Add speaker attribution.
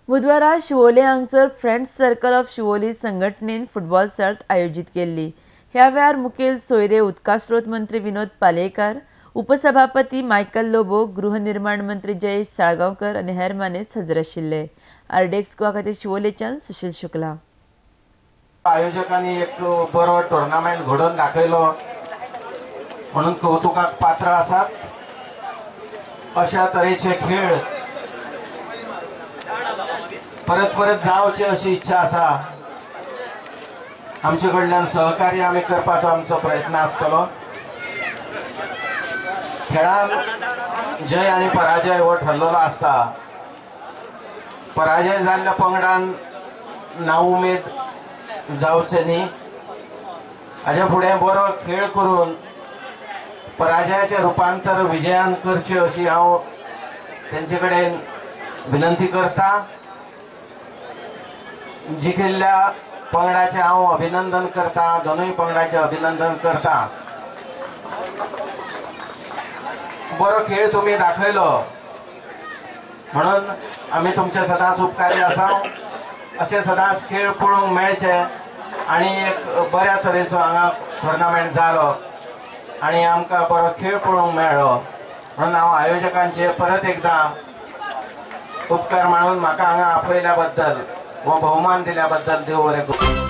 Speaker 1: बुधवारा शिवोले हांगसर friends circle of Siolim संघटनेन फुटबॉल सर्त आयोजीत केल्ली. ह्या वेळार मुखेल सोयरे उदका स्रोत मंत्री विनोद पालयेकर, उपसभापती मायकल लोबो, गृहनिर्माण मंत्री जयेश साळगांवकर आनी हेर मानेस्त हजर आशिल्ले. आरडीएक्स गोवा खातीर शिवोलेच्यान सुशील शुक्ला.
Speaker 2: आयोजकांनी एक बरो टुर्नामेंट घडोवन दाखयलो म्हणून कौतुकाक पात्र आसात. अशा तरेचे खेळ परत परत जावचे अशी इच्छा आसा. आमचे कडल्यान सहकार्य आमी करपाचो आमचो प्रयत्न आसतलो. खेळान जय आनी पराजय हो ठरलेलो आसता. पराजय जाल्ल्या पंगडान नाउमेद जावचें न्ही. हाज्या फुडें बरो खेळ करून पराजयाचें रुपांतर विजयान करचें अशी हांव तेंचे कडेन विनंती करता. जिखिल्ल्या पंगडाचें हांव अभिनंदन करता, दोनूय पंगडाचें अभिनंदन करता. बरो खेळ तुमी दाखयलो म्हणून आमी तुमचे सदांच उपकारी आसा. अशे सदांच खेळ पळोवंक मेळचे आनी एक बऱ्या तरेचो हांगा टुर्नामेंट जालो आनी आमकां बरो खेळ पळोवंक मेळ्ळो म्हणून हांव आयोजकांचे परत एकदां उपकार मानून म्हाका हांगा आपयल्या बद्दल व भोवमान दिल्या बद्दल देव बरें करूं.